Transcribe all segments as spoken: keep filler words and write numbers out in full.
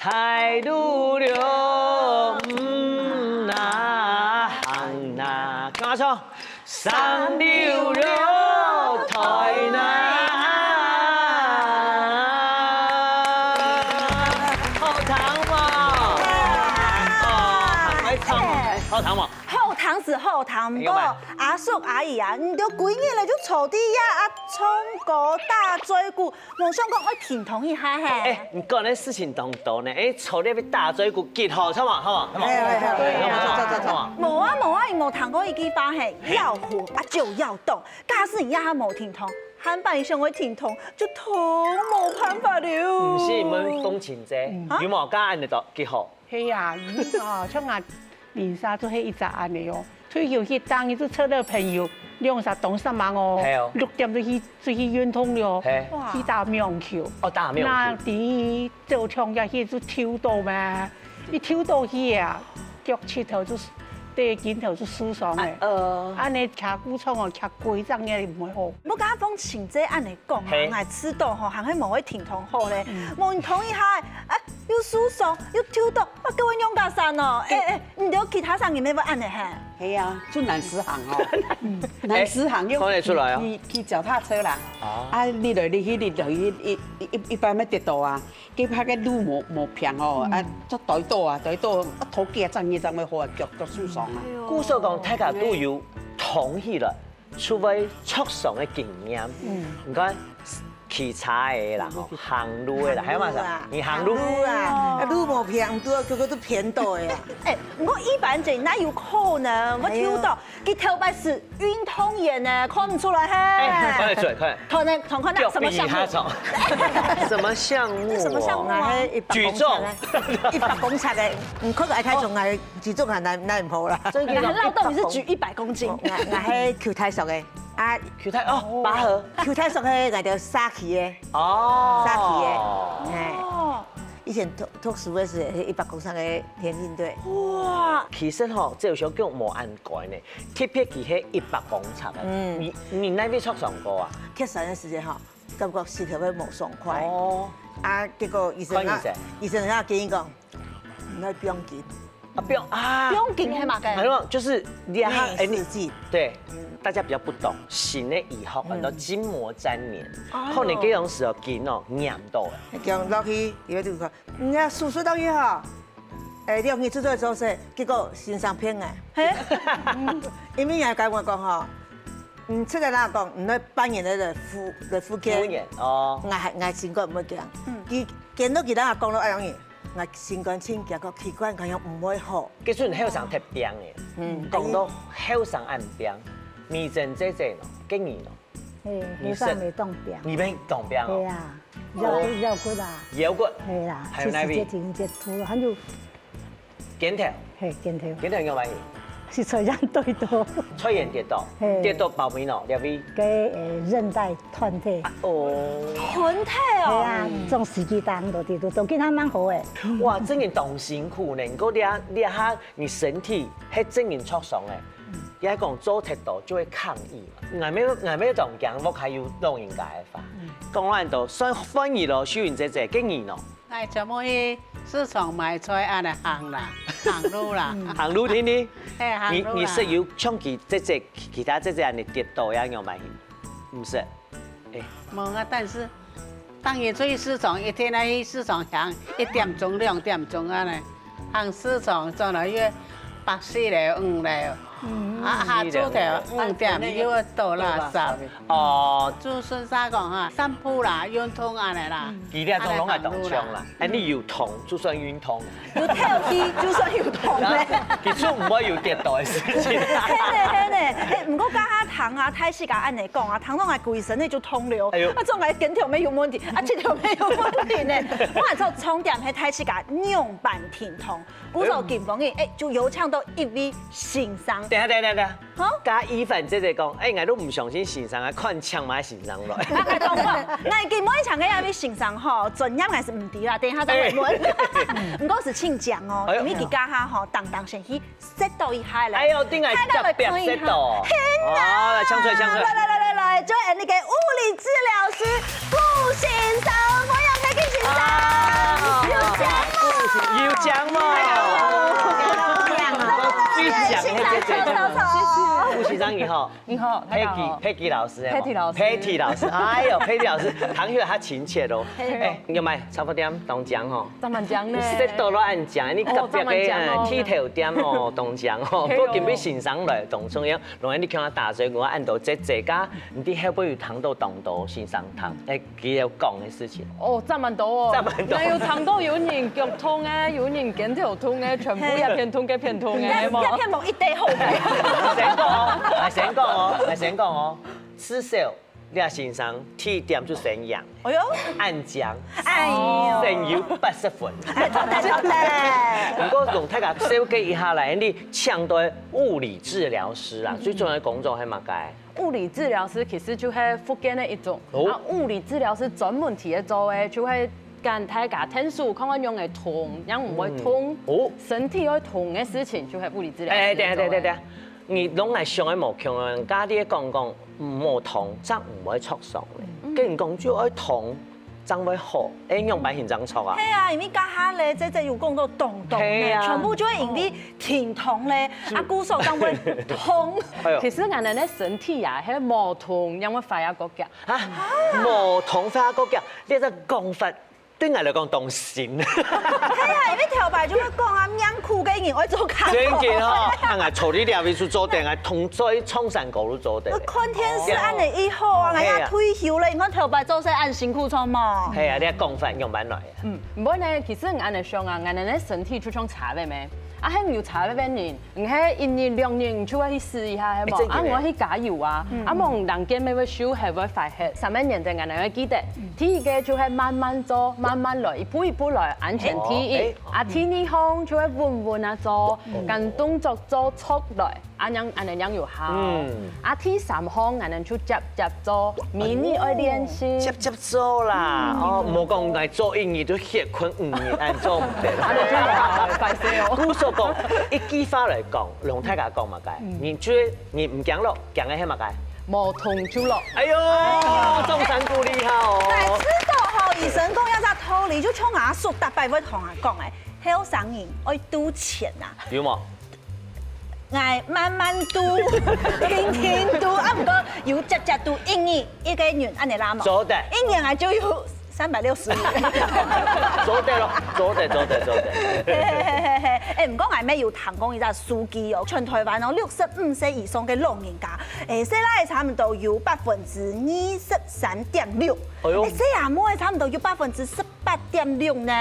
太魯閣，嗯啊，行啊，跟我唱。三六六，台南。好聽無？哦，還會唱哦，哎，好聽無？好聽是好聽，毋過哎喲喂。阿叔阿姨啊，你兜幾日了就坐佇遐啊，唱歌打嘴鼓，無想講愛停動一下嘿？哎，你講个事情當多呢，哎，坐這位打嘴鼓幾好，好無？好無？好無？哎，哎，哎，哎，哎，好無？好無？無啊無啊，你無聽過一句話嘿，要活啊就要動，假使你這下無停動，下擺想愛停動，就動無辦法了。毋係，你們風情姐，啊？有無？剛剛恁樣都幾好。係啊，有啊，像啊，Lisa就係一隻恁樣哦。 退休去當日就識到朋友，兩儕當煞猛哦，係哦。六點就去，就去運動了，係。哇。去打網球。哦，打網球。那第一早上也去就抽到嘛，一抽到去啊，腳膝頭就，對，筋頭就受傷了。啊，呃。恁樣徛久長哦，徛幾隻月毋會好。無，剛剛風情姐恁樣講啊，係。𠊎知道吼，還係無會停動好咧。嗯。無，你動一下，啊，又受傷，又抽到，啊，各位仰結煞哦。哎，哎， 你兜其他儕人也會恁樣嘿？係啊，就難時行哦。難時行又，哎，看得出來哦。騎，騎腳踏車啦。哦。啊，你來你去，你來去，一，一，一，一般要跌倒啊，佢怕个路無，無平哦，嗯。啊，就跌倒啊，跌倒，啊，頭家站一站會好啊，腳，腳受傷啊。哎喲。故所講，大家都有動起來， 除非著傷个經驗。嗯。你看，騎車个啦，吼，行路个啦，還有麼个？行路啊。你行路？行路啊，啊，路無平，拄好，結果都偏倒个啊。哎，毋過一般人哪有可能？我聽到，哎呀。佢頭擺係運動員呢，看毋出來嘿。哎，看得出來，看。可能，看看那什麼項目？腳比他長。什麼項目哦？這什麼項目啊？哎，一百公尺的。舉重。一百公尺的，你看个愛太重啊。 舉重還難，難毋好啦。所以叫做，難道你是舉一百公斤？𠊎，𠊎係球太熟个，啊，球太，哦，拔河。球太熟个，𠊎就沙旗个。哦。沙旗个，哎。哦。以前讀，讀書个時，一百公尺个田徑隊。哇。其實吼，這有時候叫無恁乖呢，特別佢係一百公尺个。嗯。你，你哪位著傷過啊？蹶山个時節吼，感覺膝頭會無爽快。哦。啊，結果醫生啊，看醫生。醫生啊建議講，你愛放筋。 啊，不用啊。放筋係麼个？還有就是你還，哎，你，內視鏡。對，嗯。大家比較不懂，新的醫學很多筋膜粘連，嗯。哦。可能這種時候筋哦，黏到了。講落去，伊就講，你看手術落去吼，哎，兩日出來做事，結果先生騙𠊎。嘿？因為人家跟我講吼，你出來啦講，你愛半年的復，的復健。復健，哦。𠊎還，𠊎心肝毋會驚。嗯。佢，見到佢啦講了，哎呀， 𠊎心肝真驚，講奇怪，𠊎又毋會好。其實你後生忒拚个，嗯。講到後生恁拚，美珍姐姐喏，建議喏，嘿，你後生會當拚。你們當拚哦。對啊，腰骨，哦。腰骨啊。腰骨。係啦，還有哪位？七十節、七十節，還有肩頭。嘿，肩頭。肩頭有問題？ 係出現跌倒。出現跌倒，嘿。跌倒包尾喏，這位。該，呃，韌帶斷裂。啊，哦。斷裂哦。係啊，嗯。總司機當多跌倒，都跟他蠻好誒。哇，真个當辛苦呢。毋過這，這下你身體係真个著傷誒，嗯。也講做忒多就會抗議嘛。𠊎乜，𠊎乜當驚，屋下有老人家个話。嗯。講恁多，算歡喜咯，秀雲姐姐，建議喏。 𠊎全部去市場買菜，恁樣行啦，行路啦。嗯。行路定定？嘿，行路啦。你，你識有像佢姐姐，其他姐姐恁樣跌倒樣樣無？毋識。哎。無啊，但是當然出去市場，一天愛去市場行一點鐘、兩點鐘恁樣，行市場轉來又百四樓、五樓。 嗯。啊，下晝頭五點又愛倒垃圾。哦。就順續講哈，散步啦，運動恁樣啦。佢這種攏愛當強啦，哎，你有動就算運動。有跳踢就算有動咧。佢就毋會有跌倒个事情。係呢，係呢。哎，毋過剛剛聽啊，大自家恁樣講啊，聽到𠊎歸身个就痛了。哎喲。啊，總𠊎肩頭乜有問題，啊，膝頭乜有問題呢。𠊎還做重點係大自家仰般停動。 故所今晡日，哎，就邀請到一位先生。等下，等下，等下。好。該一凡姐姐講，哎，𠊎都毋相信先生啊，看請麼先生來。𠊎，𠊎講過，𠊎今晡日請个這位先生吼，專業還係毋知啦，等一下再問。哎。毋過係請講哦，哎喲。因為佢這下吼，當當先去set到一下咧。哎喲，定愛特別set到哦。係啦。哦，來，請出來，請出來。來，來，來，來，來，就係那個物理治療師顧先生，歡迎大家先生。啊。有請。好，你好，大家好。佩奇，佩奇老師，佩奇老師。佩奇老師，哎呦，佩奇老師，唐学他亲切哦。哎，有买茶叶店当讲吼，当蛮讲呢。你食到了按讲，你隔壁个剃头店哦，当讲吼，不过今日先生来，当重要，容易你看他打嘴鼓，按到这这个，你的后背有糖豆当多，先生糖，哎，佢有讲的事情。哦，这蛮多哦，这蛮多。那有糖豆，有人脚痛哎，有人肩头痛哎，全部一片痛，一片痛哎，嘛。一片痛一堆后背。先讲哦，来先讲哦，来先讲哦。至少廖先生第一点就先贏，哎呦，按讲，哎呦，先有八十分。哎，对对对。不过容大家小解一下来，你抢到物理治疗师啦，最重要的工作系么个？物理治疗师其实就系复健的一种，啊，物理治疗师专门提个做个，就系跟大家听书看看用个痛，让唔会痛，哦，身体会痛个事情，就系物理治疗师。哎，等下等下等下。 你拢来想个无穷啊，家己讲讲，毋好痛，正毋会著伤咧。跟你讲就爱痛，正会好，哎，用白形张错啊。系啊，因为刚下咧，这这有讲到动动咧，系啊，全部就会因为停动咧，啊，骨头正会痛。哎呦，其实俺人的身体啊，系无痛，因为发芽个脚。啊，无痛发芽个脚，你这讲法 对我来讲当新。系啊，因为头擺就會講啊，命苦个人愛做較多。正經吼，啊，𠊎坐你這位就坐等，𠊎同坐唱山歌都坐等。看電視恁呢以後啊，𠊎也退休了，你看頭擺做事恁辛苦，著無？係啊，你講法用蠻來啊。嗯，毋過呢，其實𠊎恁呢想啊，𠊎等个身體就像車仔咩，啊，還有車仔个人， 毋係一日兩日就愛去試一下，係無？啊，𠊎去加油啊！啊，無人見面會燒，係會壞忒。三個原則𠊎等愛記得。第一個就係慢慢做，慢慢來，一步一步來，安全第一。啊，第二項就係穩穩啊做，跟動作做出來，啊，恁樣恁樣正有效。啊，第三項𠊎等就接接做，每日愛練習。接接做啦，哦，莫講𠊎做一日就歇睏五日，恁做毋得。啊，就係，拜託哦。故所講，一句話來講， 同大家講麼个？你最你毋驚咯，驚个係麼个？無痛就落。哎喲，掌聲鼓勵下哦。哎，知道吼，醫生講這隻道理，就像阿叔逐擺會同𠊎講个，後生人愛度錢啊。有無？哎，慢慢度，輕輕度，啊，毋過有隻隻度，一日一個人恁呢啦嘛。做得。一年啊就有 三百六十五。做得咯，做得，做得，做得。哎，毋過𠊎乜有聽講一隻數據哦，全台灣哦，六十五歲以上个老人家，哎，細倈仔差毋多有百分之二十三點六，哎喲，哎，細阿妹仔差毋多有百分之十八點六呢，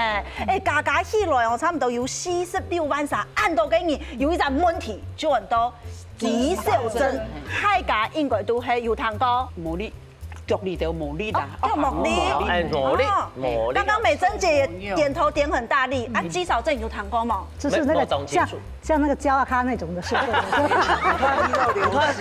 哎，加加起來哦，差毋多有四十六萬三，恁多个人有一隻問題，就喊做肌少症，大家應該都係有聽過。無力。 腳裡頭無力啦。哦，腳無力。哎，無力，哦，無力。剛剛美珍姐也點頭點很大力，啊，肌少症有聽過嗎？就是那個像，像那個膠啊咖那種的，是不是？你看，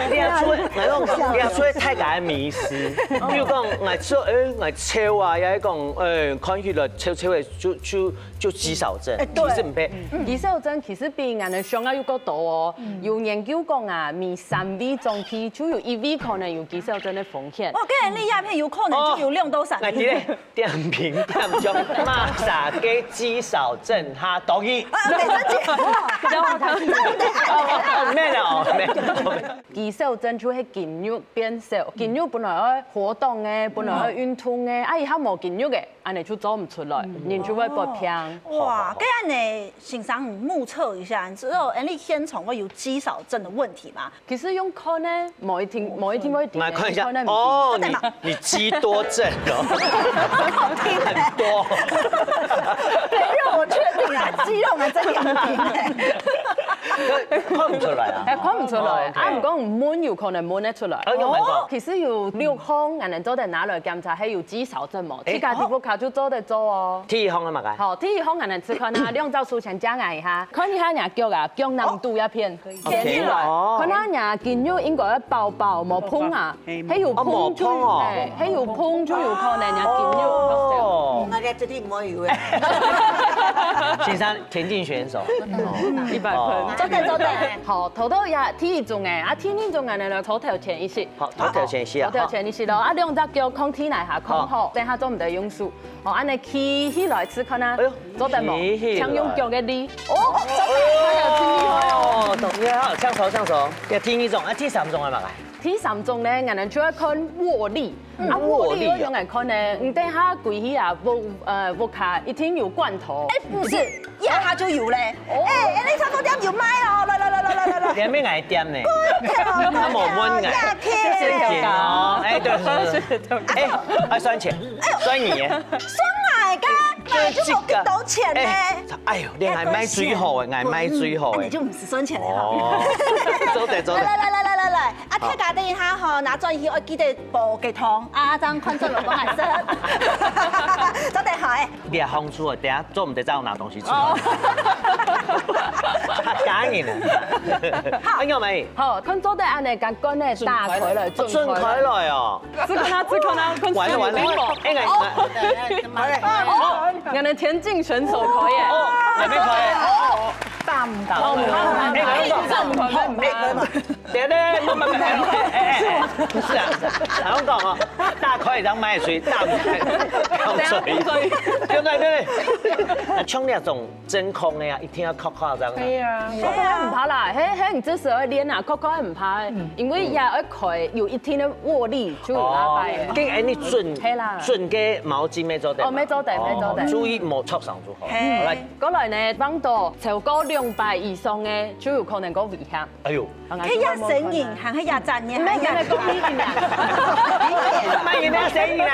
你看，你看，你看，你看，大家的迷思。比如講，𠊎瘦，哎，𠊎瘦啊，也講，哎，看起來瘦瘦的，就就就肌少症，哎，對。其實毋係。嗯，肌少症其實比𠊎等想个又較多哦。有研究講啊，每三位長輩就有一位可能有肌少症的風險。哇，該你這片有可能就有兩到三位。哦，𠊎知咧，點評點中，麼儕个肌少症較多呢？啊，美珍姐，哇，教我才知道。哦，哦，哦，沒有，沒有。肌少症就係肌肉變少，肌肉本來愛活動个，本來愛運動个，啊，佢無肌肉个， 恁呢就做毋出來，人就會發病。哇，該恁呢，先生目測一下，之後，哎，你現場會有肌少症的問題嗎？其實用看呢，無一定，無一定會知。來看一下，看呢，哦，你你肌多症哦，很多。肌肉我確定啊，肌肉我真的很定。看毋出來啊。哎，看毋出來，哦，OK。啊，毋過問有可能問得出來。哦，有問過。其實有六項，𠊎等做得拿來檢查，還有肌少症無？ 自家皮膚科就做得做哦。第一項係麼个？好，第一項𠊎等試看啊，兩隻手先借𠊎一下，看一下若腳啊，腳囊肚這片。OK。看下若筋肉應該愛飽飽，無膨啊，係有膨就，哦，無膨哦。哎，係有膨就有可能若筋肉。哦。𠊎這裡無有誒。先生，田径選手。一百分。做得，做得。好，頭到也第一種欸，啊，第二種欸，呢，坐頭前一息。好，坐頭前一息啊。坐頭前一息咯，啊，兩隻腳囥地泥下，囥好，等下做毋得用手。哦，恁呢企起來試看啊，哎喲，做得無？企起來。像用腳个力。哦，做得，哎喲，真厲害哦。哦，懂了，請坐，請坐。這第二種，啊，第三種係麼个？第三種呢，𠊎等就愛看握力。 啊，握力哦。握力愛仰般看呢？你等下歸去啊，屋，呃，屋下一定有罐頭。哎，毋係，這下就有咧。哦。哎，哎，你差不多店有賣哦，來來來來來來來。你還沒來店呢。對哦，他沒問哎。對哦，亞克。正經哦，哎，對，是，是，是，哎，愛算錢，算你耶。算𠊎个，買就無幾多錢呢。哎，哎喲，你還買最好的，還買最好的。那你就毋使算錢了哈。哦，做得做得。來來來來來來來。 啊，大家等一下吼，拿轉去愛記得補給桶啊，這樣看準了無還食。做得好欸。你也放出來，等下做毋得再拿東西出來。哦。嚇人啊！好，哎，有沒？好，看做得恁呢，將罐仔打開來，準開來。準開來哦。試看啊，試看啊，看完了完了。準備好。哎，來，來。哦，原來田徑選手可以。哦，哪邊可以？哦，大拇大拇。哦，哎，來，這樣可以，這樣可以。哎，來嘛。 對對，不不不，哎哎哎，不是啊，好好講哦，大開一張麥穗，大開口水，對對對，啊，像那種真空的啊，一定要靠靠這樣啊。對啊，靠靠毋怕啦，嘿嘿，你這時候練啊，靠靠毋怕，因為也要開有一定的握力，就有那擺。哦，跟哎你準，嘿啦，準个毛巾沒做得嘛，哦，沒做得，沒做得。哦，注意莫戳傷就好。嘿，好來，過來呢，放到超過兩百以上的，就有可能較危險。 哎喲，該也生人，還係也讚人，還也，該个公益人啊，還也生人啊，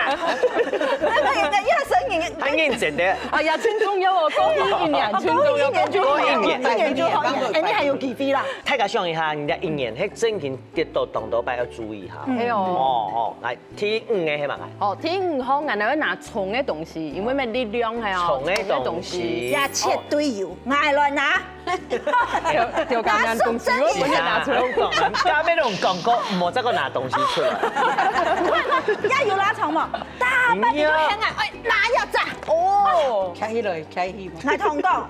該个也生人，還認真的。哎呀，真重要哦，公益人，真重要，公益人，一年就好，一年就好，一年，哎，你還有機會啦。大家想一下，人家一年，嘿，正經跌到當多擺要注意哈。哎喲，哦哦，來，第五个係麼个？哦，第五項，俺會拿重个東西，因為沒力量係哦，重个東西，重个東西。也絕對有，拿來拿。 就就講緊東西，我本來拿出來。加咩攏講過，莫再過拿東西出來。你看，你看，也有拉長嘛，大半你就很矮，哎，拿一下，哦，徛起來，徛起來。來同你講，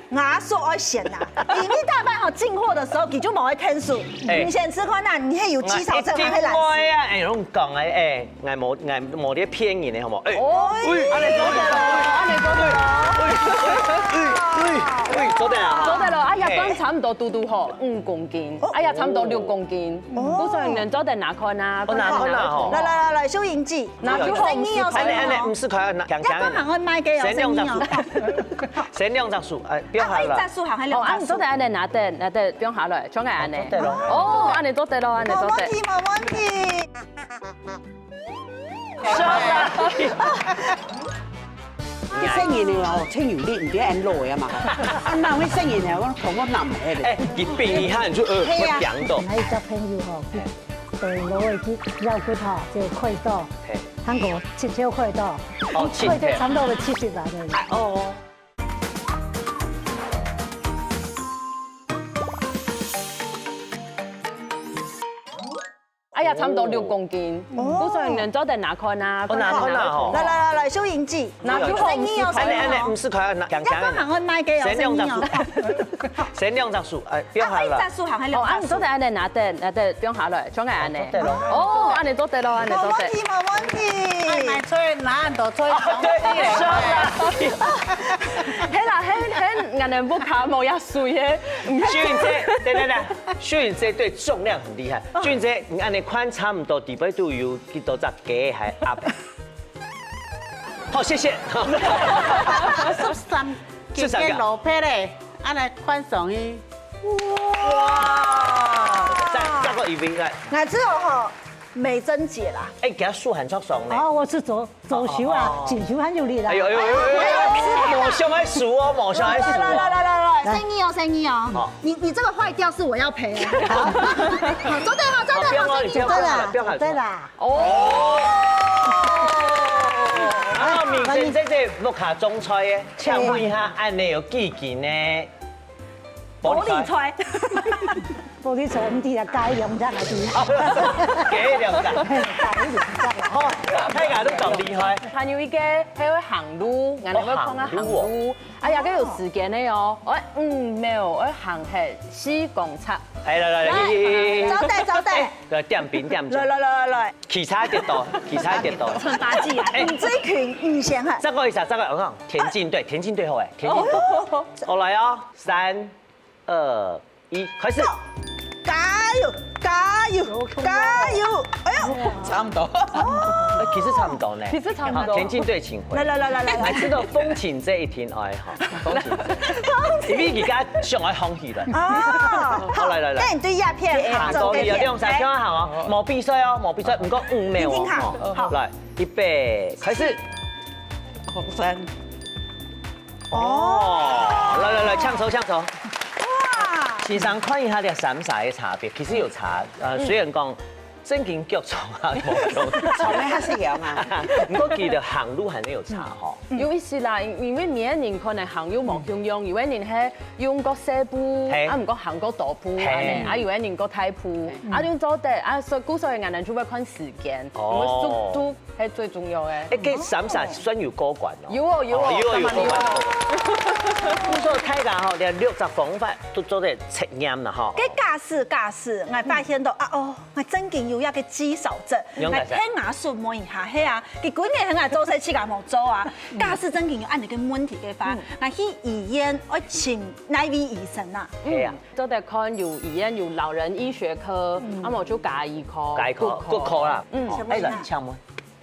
我所愛選啊，因為大半吼進貨的時候，佢就無愛天數，哎，你先試看啊，你係有技巧正還係懶尸？一定會啊，哎，攏講哎，哎。 𠊎無，𠊎無咧騙人个，好無？哎，哦，哎，恁樣做得咯，恁樣做得咯。哎，哎，哎，哎，做得啊。做得咯，哎呀，嘿。講差毋多嘟嘟吼，五公斤，哦。哎呀，差毋多六公斤，哦。故所你做得拿看啊，哦，拿看啊，吼。來來來來，收銀機，拿就好，生意哦，生意哦。恁樣，恁樣，五十塊，拿，強強的。要講還會賣个哦，生兩隻手。生意哦。生兩隻手，哎，不要喊了。啊，一隻手還係兩隻手。哦，啊，你做得恁樣拿得，拿得，放下來，像恁樣。哦，做得咯。哦，恁樣做得咯，恁樣做得。無問題，無問題。 細人仔哦，真有力，毋知恁老个嘛。啊，哪會細人仔，我同我男个咧。哎，佢拚一下，你就，呃，係啊。會拚到。還有小朋友吼，去對老个去腰骨吼，就開刀，嘿。韓國七千開刀，哦，開刀差不多七十萬个。哎，哦。 哎呀，差不多六公斤。哦。故所你做得拿看啊，哦，拿看啊，吼。來來來來，收銀機。拿就好，生意哦，生意哦。恁樣，恁樣，五十塊，拿，強強的。要講還會賣个哦，生兩隻手。生意哦。生兩隻手，哎，不要喊了。啊，一隻手還係兩隻手。哦，啊，你做得恁樣拿得，拿得，放下來，像恁樣。哦，做得咯。哦，恁樣做得咯，恁樣做得。無問題，無問題。哎，買菜拿很多菜，哦，對，是啊。係啦，係，係，恁樣屋下無也水个。秀英姐，等等等。 秀英姐對重量很厲害。秀英姐，你恁樣看差毋多底背肚有幾多隻雞還鴨？好，謝謝。十三斤个蘿蔔咧，恁樣看上去。哇！再，再過一遍來。𠊎知道吼，美珍姐啦。哎，佢手還著傷呢。哦，我是左 左手啊，哦，哦，哦。左手還有力啦。哎喲，哎喲，哎喲，哎喲，哎喲，無想愛輸哦，無想愛輸哦。來來來來來，生意哦，生意哦。好。你你這個壞掉是我要賠哦。好，好，做得好，做得好，好，不要，生意哦。不要，不要，不要，不要。對啦。哦。啊，明星姐姐，屋下種菜个，請問一下，恁樣有幾斤呢？玻璃菜。玻璃菜毋知啊，改良這樣啊，係。改良个。改良這樣啊。好，大家都講厲害。還有一個，還有行路，𠊎等會講啊行路。哦，行路。哎呀，這有時間个哦，哎，五秒，哎，行係四公尺。哎，來來來，來，招待招待。來，點兵點將。來來來來來。騎車跌倒，騎車跌倒。穿八字啊，哎，你最近你先哈。再過一下，再過，我看田徑隊，田徑隊好哎，田徑隊。哦。好，來哦，三、二、一，開始。加油，加油，加油！哎呦，差不多。哎，其實差不多呢。其實差不多。好，田徑隊請回。來來來來來來。來，知道風琴這一定愛哈，風琴這。因為而家想愛紅起來。哦，好，來來來。那你對鴉片行過去啊，兩三跳行哦，無比賽哦，無比賽，毋過五秒哦。聽聽看，吼。好。來，預備，開始。紅山。 哦，來來來，搶手搶手。哇！先生看一下這三儕个差別，其實有差。呃，雖然講正經腳長啊，無腳長。長个較實用啊。毋過佢个行路還係有差吼。有意思啦，因因為每個人可能行路無共樣，有个人係用過細步，嘿。啊，毋過行過大步，嘿。恁呢，啊，有个人過大步，啊，用做得，啊，所以故所以𠊎等就會看時間，因為速度 係最重要个。哎，該三儕算有過關哦。有哦，有哦，有哦，有過關。故所大家吼，連六隻方法都做得測驗啦吼。該假使，假使，𠊎發現到啊，哦，𠊎正經有一個肌少症，仰般？𠊎聽𠊎叔問一下，係啊，佢幾年係𠊎做事自家無做啊。假使正經有恁呢个問題个話，𠊎去醫院愛請哪位醫生啊？係啊。 做得看有醫院有老人醫學科，啊無就牙醫科、牙醫科、骨科。骨科啦。嗯。哦，哎，來，請問。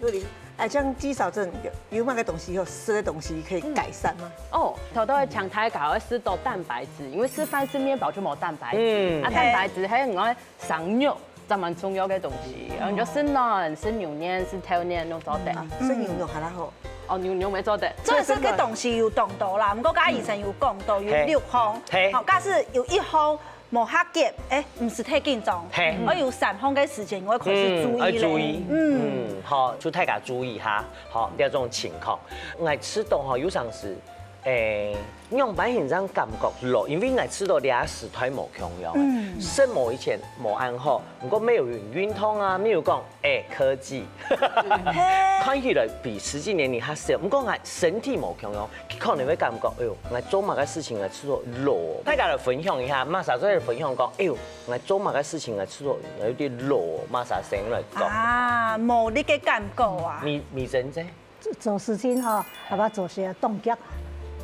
有理。哎，這樣肌少症有，有麼个東西，有食个東西可以改善嗎？哦，頭頭請大家愛食多蛋白質，因為食飯食麵包就無蛋白質。嗯。啊，蛋白質還有愛生肉，這蠻重要个東西。然後你就食卵、食牛奶、食豆奶，攏做得。啊，食牛肉還較好。哦，牛肉乜做得。所以食个東西有當多啦，毋過剛才醫生有講到有六項，嘿。好，假使有一項 無合格，哎，毋使太緊張。嘿。愛有三項个時間，𠊎開始注意咧。嗯，愛注意。嗯。嗯，好，就大家注意哈，好，這種情況。𠊎知道吼，有常時，哎，仰般形正感覺老，因為𠊎知道這時代無共樣啊。嗯。生無以前無恁好，毋過乜有運動啊，乜有講 哎，科技。嘿。看起來比實際年齡較小，毋過𠊎身體無共樣，佢可能會感覺，哎喲，𠊎做麼个事情𠊎試著老。大家來分享一下，麼儕做得分享講，哎喲，𠊎做麼个事情𠊎試著有點老，麼儕先來講。啊，無力个感覺啊。你，你真正 做，做事情吼，爸爸做事啊，動腳，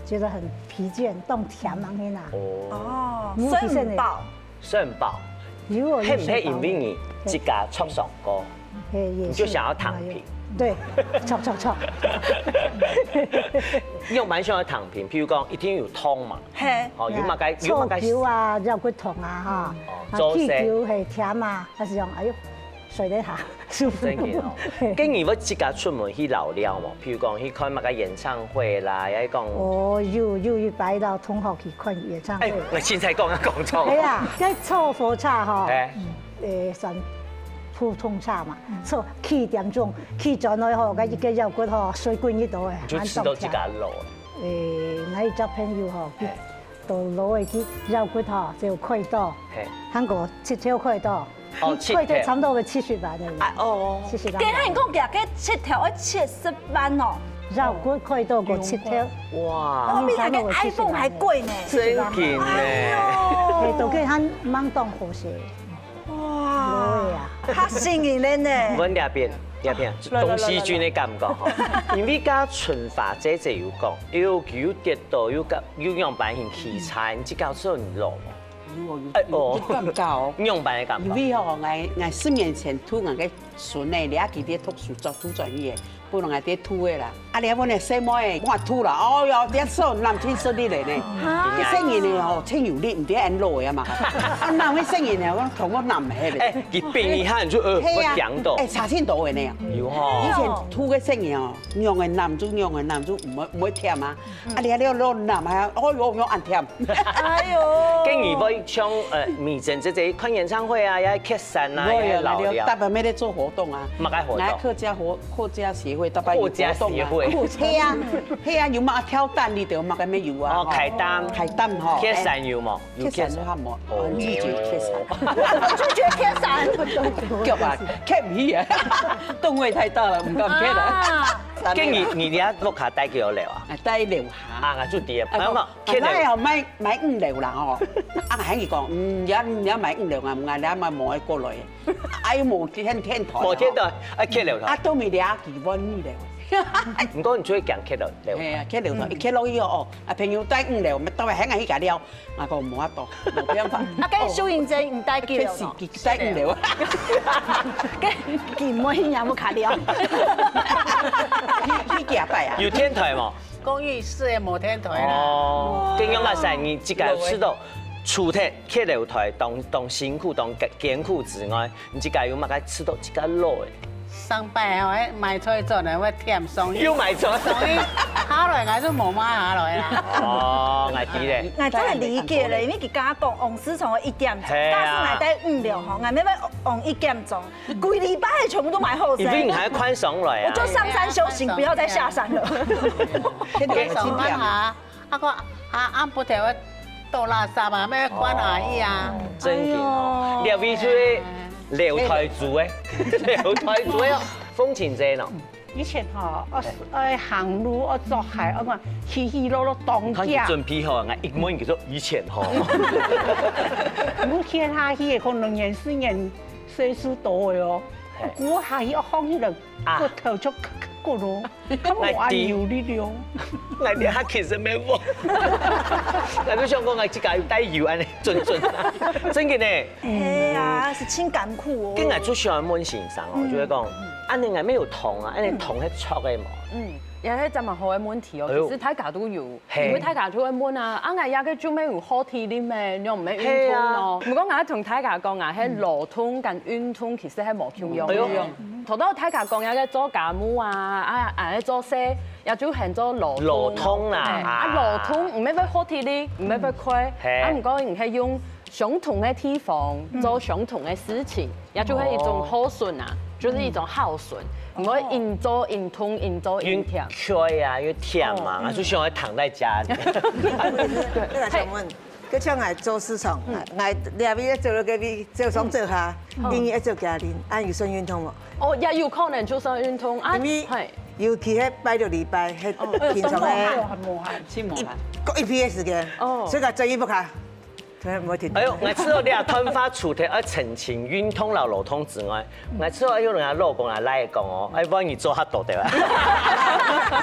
覺得很疲倦，動天忙天啊。哦。哦，尤其是呢，睡不飽。睡不飽。如果有睡飽，係毋係因為你自家著傷過，嘿，也是，你就想要躺平？對，著，著，著。你有蠻想要躺平，譬如講一定有痛嘛，嘿。哦，有麼个，有麼个，坐久啊，腰骨痛啊，哈，哦，啊，坐勢。氣球係甜啊，還是講，哎喲， 睡得下，舒服。真个哦。該你會自家出門去遶尞無？譬如講去看麼个演唱會啦，也係講，哦，有，有一擺摎同學去看演唱會。哎，𠊎凊彩講啊，講錯。係啊，該坐火車吼，哎。嗯，呃，算普通車嘛，坐幾點鐘，去轉來吼，該一個腰骨吼，水滾一道誒，你就知道自家老了。蠻痛。誒，𠊎一隻朋友吼，哎。 到老个佢腰骨吼，就開刀，嘿。還過膝頭開刀，哦，佢開刀差毋多愛七十萬个。啊，哦。七十萬。跟你講，佢个膝頭愛七十萬哦。腰骨開刀過膝頭。哇。哦，比那個iPhone還貴呢。真緊呢。哎喲。嘿，都跟他忙當好勢。 哇，老个啊。較新穎个呢。阮這片，這片，來，來，東西軍个感覺吼。因為佮春華姐姐有講，又，又跌倒，又佮，又仰般形起差，你這个算老無？有哦，有，哎，哦。有，有感覺哦。仰般个感覺？因為吼，𠊎，𠊎十年前渡𠊎个孫呢，你阿記得讀書做，渡轉去个。 本來𠊎在渡个啦，啊，你問个細妹，我渡啦，哦喲，這手男親順利咧呢。啊。細人呢吼，真有力，毋知恁老个嘛。啊，男个細人呢，我同我男个咧。哎，佢比你還就，呃，嘿啊，我強到。哎，差真多个呢。有吼。以前渡个細人哦，仰个男就仰个男就毋會，毋會忝啊。啊，你還要老男啊，哦喲，喲，恁忝。哎喲。跟你會像，呃，美珍姐姐看演唱會啊，也去 山啊，會啊，也老了。大半夜在做活動啊。麼个活動？來客家活，客家協會逐擺有活動啊。客家協會。係啊，係啊，有麼个挑擔，你就有麼个乜有啊。哦，吼。開擔。開擔吼。蹶山有無？有蹶山。蹶山都還無，哦，拒絕蹶山。拒絕蹶山。腳啊，蹶毋起啊，噸位太大了，毋敢蹶了。啊。跟你，你這屋下戴幾多樓啊？哎，戴樓下。啊，𠊎就知啊。哎，反正嘛，蹶樓。哎，買，買五樓啦吼。啊，還佢講，嗯，你要，你要買五樓啊，𠊎，你要買無愛過來。 哎，無天，天台哦。無天台，啊，蹶樓台。啊，都未了幾萬米了。毋過你就會驚蹶樓，樓台。係啊，蹶樓台，嗯。一蹶落去哦，哦，啊，朋友戴五樓，到尾還愛去甲了，啊，講無法度，無辦法。啊，跟收銀姐你戴幾樓哦？確實，戴五樓。跟金妹也無卡了。去，去幾擺啊？有天台無？公寓式的無天台啦。哦，跟樣个生意，自家有試著，除忒蹶樓台當，當辛苦、當艱，艱苦之外， 你自家有麼个試著自家老个？上擺哦，買菜做呢，會忝，所以，又買菜。所以下來，𠊎就無買下來啦。哦，𠊎知咧。𠊎真个理解咧，因為佢剛剛講，往時從一點鐘，係啊。假使𠊎戴五樓吼，𠊎乜愛往一點鐘，規禮拜全部都買好勢。因為你還要寬鬆來啊。我就上山修行，不要再下山了。現在很輕鬆啊。 啊，講，啊，暗晡頭愛倒垃圾啊，愛關阿姨啊。哦，真緊哦。哎喲。這位就係樓台主誒，樓台主誒哦，風情姐喏。以前吼，愛，愛行路，愛著鞋，愛講起起落落當遽。你看你準備好，𠊎一問佢說以前吼。你看下去，可能年四年歲數多誒哦，嘿。過下去，放起來，啊。骨頭就咯。 佢無恁有力量。𠊎這下其實無。𠊎就想講，𠊎自家有帶油恁呢，準準。真个呢。係啊，係真艱苦哦。跟𠊎就想問先生哦，嗯。就係講，恁呢𠊎乜有痛啊，恁呢痛係著个無？嗯，也係真蠻好个問題哦。哎喲。其實大家都有，係。因為大家就會問啊，啊，𠊎這個就無有好體力咩，你又毋係運動咯？係啊。毋過𠊎同大家講啊，係勞動跟運動其實係無共樣个。哎喲。 頭到大家講該個做家務啊，啊，啊，做事，也就喊做勞動。勞動啦，嘿，啊，啊。勞動，毋係會好體力，毋係會快，嘿。啊，毋過你係用相同个地方，嗯。做相同个事情，也就係一種孝順啊，哦。就是一種孝順，毋會硬做硬痛，硬做硬忝。又𤸁啊，又忝嘛，哦。啊，就想要躺在家裡。對。那個請問， 就像𠊎做市場，嗯。𠊎，𠊎這位走了該位，走上走下，嗯。因為愛走家庭，啊，有算運動無？哦，也有可能就算運動啊，因為係。尤其係拜六禮拜，係哦，平常个，當無閒。無閒，真無閒。一，過一批个時間，哦。所以講專業不卡，突然無停。哎喲，𠊎知道你啊，斷話除忒愛澄清運動摎勞動之外， 𠊎知有人啊老公啊來講哦，哎，萬一做較多對吧？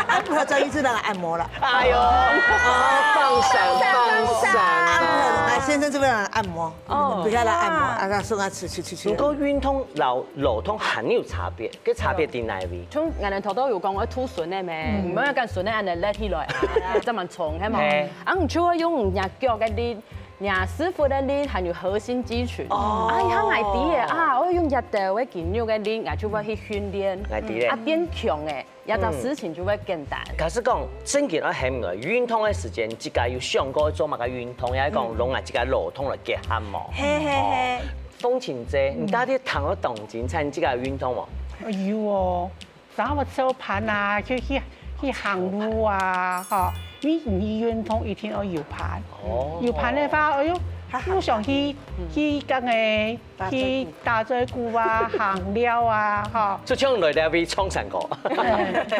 啊，毋好，專業係人按摩啦。哎喲，哦，放閃，放閃啊！啊，先生這邊人按摩，哦。不要來按摩，啊，他說他去去去去。毋過運動摎勞動還有差別，該差別在哪位？像𠊎等頭頭有講，愛渡孫个咩，嗯。毋好跟孫个恁樣拉起來啊，這麼重，係無？嘿。啊，你就愛用你腳个力， 若屎朏个力，還有核心肌群。哦。啊，佢還𠊎知个啊，𠊎用這兜个肌肉个力，𠊎就會去訓練。𠊎知咧。啊，變強个，這隻事情就會簡單。假使講，正經愛喊來運動个時間，自家有想過做麼个運動，也係講摎𠊎自家勞動來結合無？嘿嘿嘿。哦，風情姐，你到底聽到當精彩，你自家有運動無？有哦。 然後𠊎操盤啊，就去，去行路啊，吼，因為你運動一定要有盤。哦。有盤个話，哎喲，又想去，去該個，去打嘴鼓啊，行尞啊，吼。就像來這位唱山歌。嗯，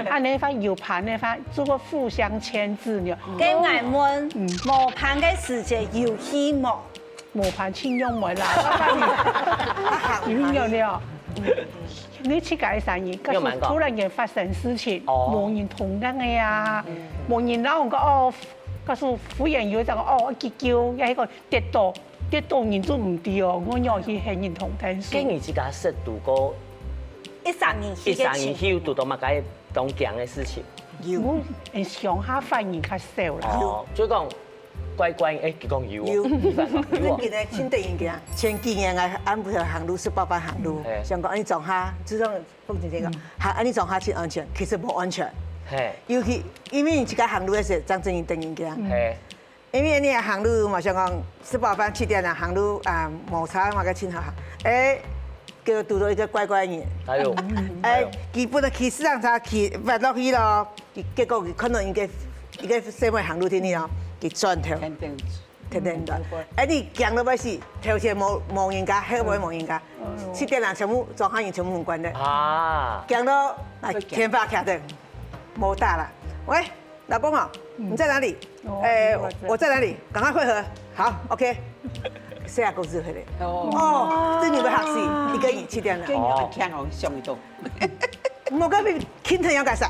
恁樣个話有盤个話，就會互相牽制，你知道。該𠊎問，嗯。無盤个時節有去無？ 無盤盡量無啦，有了了。你自家个生意，假使突然間發生事情，哦。無人同行个啊，無人摎你講哦，假使忽然有一隻哦，急救，也係講跌倒，跌倒人就毋知哦，𠊎仰去喊人同擔手。該你自家識堵過，一儕人去个情況。一儕人去有堵到麼个當驚个事情？有。嗯，鄉下反應較少啦。哦，就講 乖乖，哎，佢講有哦。有。有啊。真个，真得人驚。前幾年𠊎暗晡頭行路，十八般行路，嗯。想講恁樣莊下，就像鳳姐姐講，嗯。行恁樣莊下真安全，其實無安全。嘿。尤其因為你自家行路个時，正正經經得人驚。嗯。嘿。因為你行路嘛，想講十八般七點啊，行路啊，無差麼个盡好行。哎，結果堵到一個怪怪个人。哎喲，哎，佢本來企四十三，佢彎落去咯，佢結果佢看到一個一個細妹行路天去咯，佢轉頭，天天天天天轉。哎，你驚到要死，頭前無無人家，後尾無人家，七點人全部莊下人全部關了，啊，驚到哎天花徛等，無打啦。喂，老公啊，你在哪裡？哎，我在哪裡？趕快匯合。好，OK。四十公尺回來。哦，這你會嚇死，一個人七點人。跟你很強哦，想一動。莫个比 Kinten要幹啥？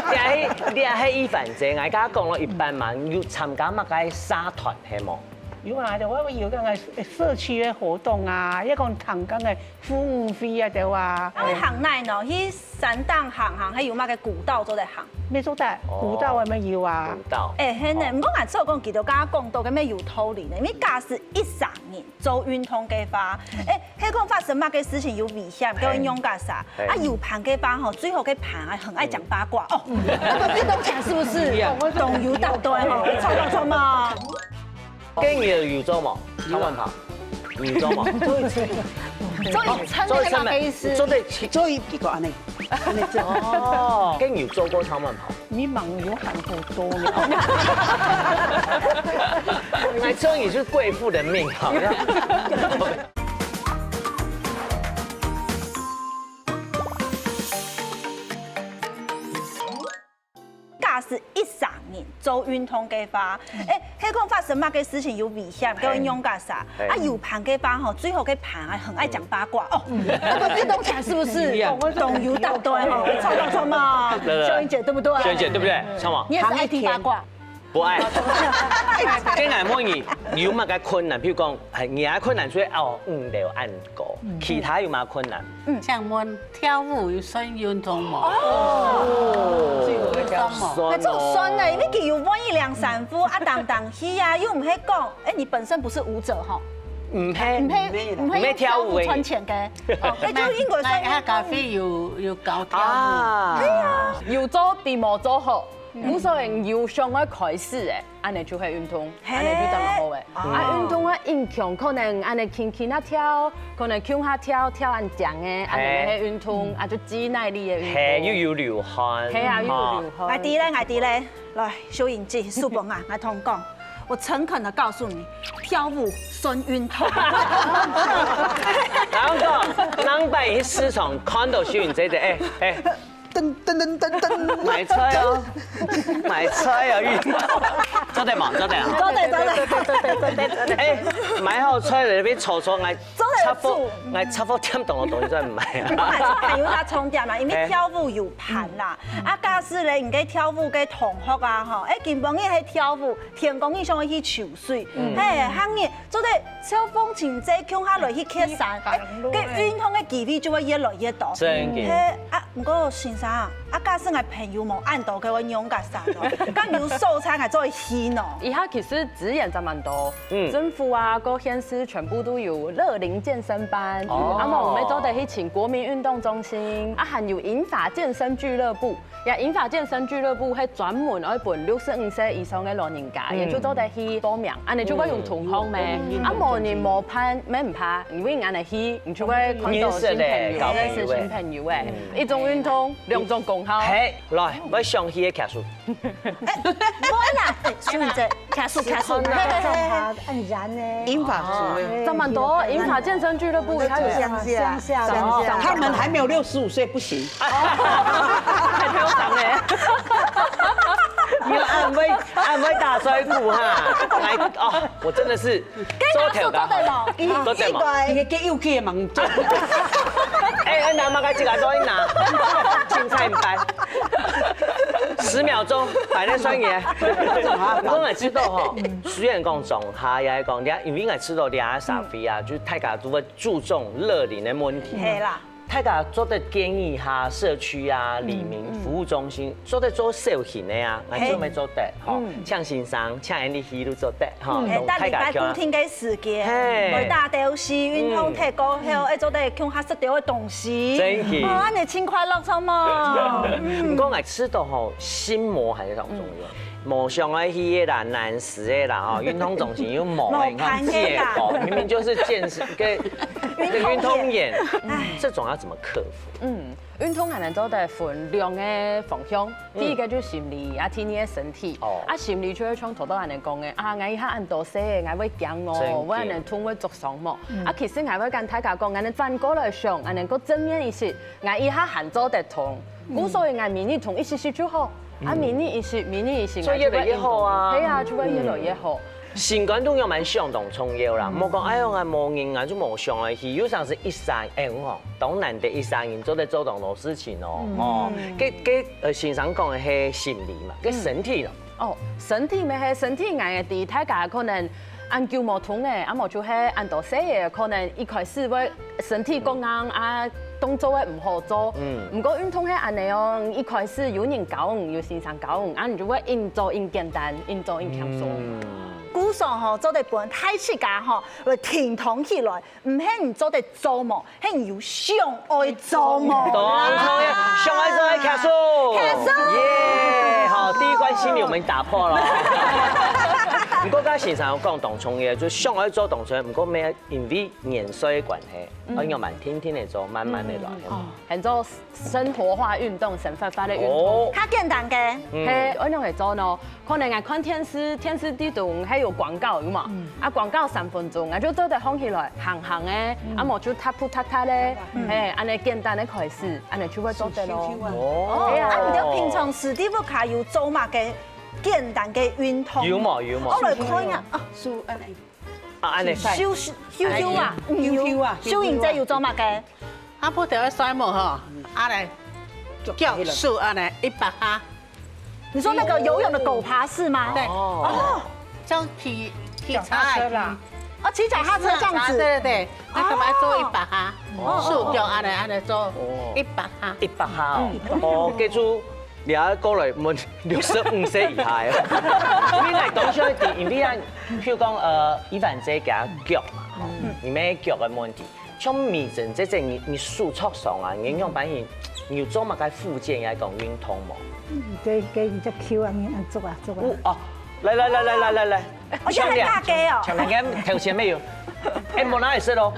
你係你係一番姐，𠊎剛剛講了一半嘛，你有參加麼个社團係無？有啊，就我有个社區个活動啊，也講聽講个服務費啊，對啊。啊，行哪呢？去山頂行行，還有麼个古道做得行？沒做得，古道我們有啊。古道。哎，係呢，毋過𠊎想講，佢兜剛剛講到个咩有道理呢，因為假使一儕人做運動个話，哎， 係講發生麼个事情有危險，該會仰結煞。啊，有伴个話吼，最好个伴啊，很愛講八卦哦。那個運動起來是不是？懂有道理吼，著無著無？跟你有做無？長跑，有做無？做一次，做一次，做一次，做得做一個按呢，按呢做。哦，跟你做過長跑？你忙有很多多呢。來，終於是貴婦的命，好像。 假使一儕人做運動个話，哎，係講發生麼个事情有危險，該會仰結煞。啊，有伴个話吼，最好个伴啊，很愛講八卦哦。那個運動起來是不是？懂有道理吼，著無著無？秀英姐對不對？秀英姐對不對？著無？你也是愛聽八卦。 不愛。跟𠊎問你，你有麼个困難？譬如講，哎，你个困難就係哦，毋會恁高。其他有麼个困難？想問跳舞有算運動無？哦，有算無？那這種算呢，因為佢有換一兩三副啊，當當去啊，又毋係講，哎，你本身不是舞者吼，毋係，毋係，毋係用跳舞賺錢个，哦，那就應該算運動。𠊎咖啡有有搞跳舞。啊，有做比無做好。 故所有想愛開始个，恁呢就係運動，恁呢就當好个。啊，運動啊，恁強可能恁呢輕輕啊跳，可能共下跳，跳恁靚个，恁呢係運動，啊，就肌耐力个運動。係，又有流汗。係啊，又有流汗。𠊎知咧，𠊎知咧。來，秀英姐，叔伯啊，𠊎同你講，我誠懇的告訴你，跳舞算運動。然後講，人擺去市場看到秀英姐姐，哎哎， 噔噔噔噔噔，買菜哦，買菜哦，運動，做得無？做得啊？做得，做得，做得，做得，做得。哎，買好菜了，你坐坐，𠊎做得插播，𠊎插播點動个東西再買啊。我還是朋友他充電嘛，因為跳舞有伴啦。啊，假使咧，你个跳舞个同學啊，吼，哎，今晡日係跳舞，天光日想愛去泅水，嘿，行業 做得招風請姐共下來去蹶山，哎，該運動个機會就會越來越多。真个。嘿，啊，毋過先生啊，啊，假使𠊎朋友無恁多，該會仰結煞咯，該有素材𠊎做得去喏。以下其實資源真蠻多，嗯，政府啊，各縣市全部都有樂齡健身班，哦，啊，無，𠊎做得去請國民運動中心，啊，還有銀髮健身俱樂部， 呀，銀髮健身俱樂部係專門愛分六十五歲以上个老人家，也就做得去報名，恁呢就會有同學咩？啊，無人無伴，乜毋怕，因為恁呢去，你就會看到新朋友，認識新朋友誒。一種運動，兩種功效。嘿，來，𠊎想起个卡數。哎，無啦，秀英姐，卡數卡數，很燃呢。銀髮族誒。這麼多，銀髮健身俱樂部，他有鄉下，鄉下，鄉下，他們還沒有六十五歲，不行。 還太長咧。你安慰安慰打嘴鼓哈，來哦，我真的是做頭家，做得無？你个又可以忙做。哎哎，拿麼个這个做一拿，青菜毋擺，十秒鐘擺在算你。我也知道吼，雖然講總下也講，因為我知道這社會啊，就大家都會注重樂齡的問題。係啦。 大家做得建議下社區啊、里民服務中心，做得做小型个啊，𠊎做乜做得吼，請先生、請𠊎兜去都做得吼，同大家共下。固定个時間，嘿，會打鬥敘、運動忒過後，愛做得共下食兜个東西。真个。哦，恁呢盡快樂，著無？毋過𠊎知道吼，心魔還是當重要。 無想愛去个啦，難死个啦吼，運動中心又無，你看這個明明就是健身个，這个運動員，這種要怎麼克服？嗯，運動還能做得分兩个方向，第一个就心理，啊，第二个身體。哦。啊，心理就係像頭到恁樣講个，啊，𠊎一下恁多歲，𠊎會驚哦，真的。𠊎恁樣痛會著傷無？啊，其實𠊎會跟大家講，𠊎能反過來想，𠊎能夠正面一些，𠊎一下還做得動。故所以𠊎每日動一息息就好，啊，每日一息，每日一息，所以越來越好啊。𠊎就會運動。係啊，就會越來越好。 心肝動作嘛相當重要啦，莫講哎喲，𠊎無人，𠊎就無想愛去，有常時一儕，哎，𠊎講，當難得一儕人做得做當多事情哦，哦，該該呃，先生講个係心理嘛，該身體咯。哦，身體乜係身體，𠊎个第一大家可能恁久無動个，啊無就係恁多歲个，可能一開始會身體講硬啊，動作會毋好做。嗯，毋過運動係恁樣哦，一開始有人教你，有先生教你，啊你就會硬做硬簡單，硬做硬輕鬆。 故所吼，做得分大自家吼來挺動起來，毋係你做得做無，係你有想愛做無。懂，想愛做愛舉手。舉手。耶，好，第一關心理我們打破了。毋過剛才先生有講當重要，就想愛做當重要，毋過乜因為年歲个關係，愛慢慢定定个做，慢慢个來。哦，很多生活化運動，生活化个運動。哦，較簡單个。係，愛仰般做呢？ 可能𠊎看電視，電視底肚還有廣告，有無？啊，廣告三分鐘，𠊎就做得䟘起來行行个，啊無就踏步踏踏个，係，恁樣簡單个開始，恁樣就會做得咯。哦，係啊，啊毋過平常時你屋下有做麼个簡單个運動？有無？有無？我來看一下啊，手恁樣。啊，恁樣。手手手啊，手手啊，手影姐有做麼个？ 啊，不得愛睡目吼，啊來，腳手啊來一百下。你說那個游泳的狗爬式嗎？對，哦，像騎騎腳踏車啦，哦，騎腳踏車這樣子。對對對，那個愛做一百下，手腳啊來啊來做一百下。一百下哦，哦，記住你要過來問六十五歲以下个。你來講一下，因為啊，譬如講呃，一凡姐佢腳嘛，吼，你乜腳个問題。 像美珍姐姐，你你手著傷啊，你仰般你你有做麼个復健，也講運動無？嗯，對，對，你就Q啊，你按做啊做啊。哦，來來來來來來來，哦，這樣很大個哦。像人家頭前沒有，哎，莫拿也是咯。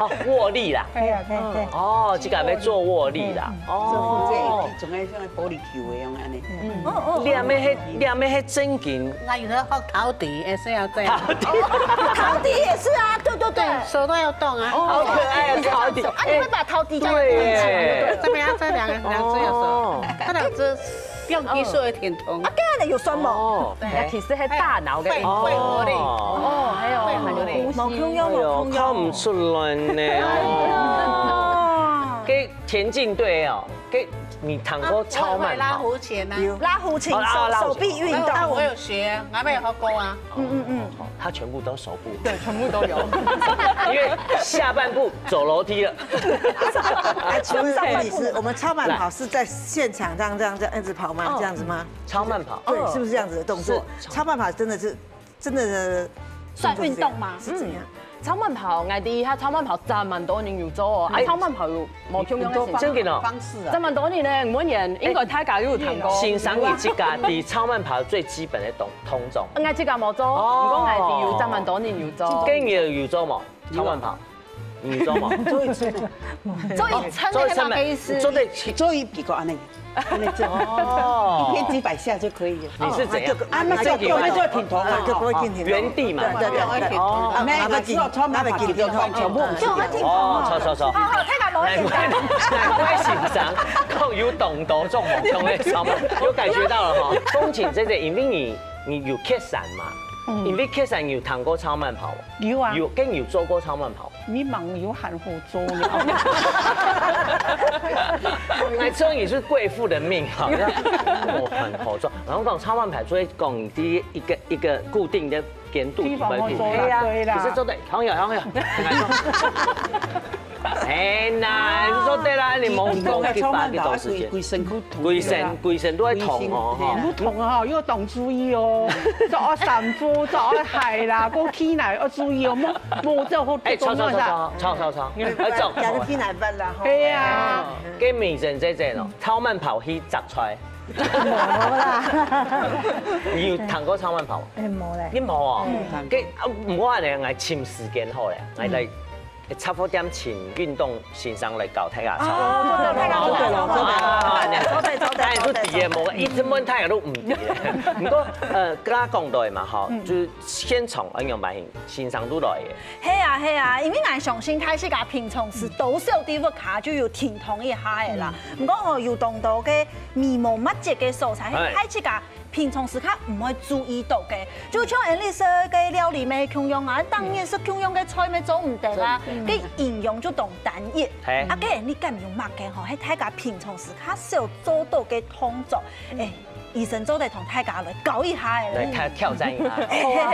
哦，握力啦。哎呀，對對。哦，這個還沒做握力啦。哦，做復健，總愛像玻璃球一樣按呢。哦哦，你還沒還你還沒還正經。 那有的放陶笛也是要這樣。陶笛。陶笛也是啊，對對對。對，手都要動啊。哦，好可愛啊，陶笛。啊，你會把陶笛這樣弄起來，對不對？這邊要這兩個，兩隻有手，哦，這兩隻用技術也挺痛。啊，這樣的有酸嗎？哦，對，其實係大腦个運動。會會活力。哦，還有會活力。呼吸。哎呦，看毋出來呢。哦，這田徑隊哦，這 你聽過超慢跑？會拉胡琴啊。拉胡琴，哦，拉拉胡琴。手手臂運動。那我有學，我也學過啊。嗯嗯嗯。哦，他全部都手部。對，全部都有。因為下半部走樓梯了。哎，請問李醫師，我們超慢跑是在現場這樣這樣這樣一直跑嗎？這樣子嗎？超慢跑。對，是不是這樣子的動作？超慢跑真的是 真的是算運動嗎？是怎樣？超慢跑，𠊎知一下超慢跑，這麼多人有做哦。啊，超慢跑有無共樣个事情？真个哦。方式啊。這麼多人呢，每年應該大家有聽過。先生，你這個對超慢跑最基本的動動作。𠊎這個無做，哦，毋過𠊎知有這麼多人有做。跟你有做無？超慢跑，你有做無？做一次。做一次，做一次嘛，意思。做得做一比个安尼。 哦，一天几百下就可以了。你是怎样？啊，那就不会做挺头啊，就不会挺头。原地嘛。对对对对。哦，没有，那个只有超慢跑，那个全部。就会挺头哦。哦，错错错。好好，太感动了。难怪难怪先生讲有动作，这种动作的超慢，有感觉到了哈。风景姐姐，因为你你有爬山嘛，因为爬山有谈过超慢跑，有啊，有跟有做过超慢跑。 你忙有闲好做了。来说你是贵妇的命哈，我很好做。然后讲超慢跑，所以讲第一个一个固定的间肚地方好做啦，对啦。其实做得，好呀好呀。哎，那你说对啦，你忙忙去花几多时间？规身骨痛，规身规身都会痛哦，哈。又痛哈，又动注意哦，着啊衫裤，着啊鞋啦，过去来要注意哦，莫莫做好。哎，吵吵吵吵吵吵吵，哎，走。讲个天来问啦，吼。对呀。跟美珍姐姐咯，超慢跑去摘菜。無啦。你有聽過超慢跑無？哎，無咧。你無哦？嗯。該，啊，毋過恁樣，𠊎尋時間好咧，𠊎來，嗯。雜貨店尋運動先生來教大家超慢跑。哦，大家都來超慢跑。啊，恁樣。做得，做得，但係做得，做得。知个無，一直問大家都毋知个。毋過，呃，剛剛講到个嘛，吼，嗯。就係現場恁樣嘛，先生都來个。 係啊，係啊，因為𠊎相信大自家平常時多少在屋下就有停動一下个啦。嗯。毋過吼，有當多个微末末節个所在，係。大自家平常時較毋會注意到个。就像Alice个料理乜共樣啊，當然係共樣个菜乜做毋得啊，嗯。个營養就當單一。係。啊，該你敢有麼个吼，係大家平常時較少做到个動作？嗯。哎， 醫生做得同大家來教一下个。來挑，挑戰一下。好啊，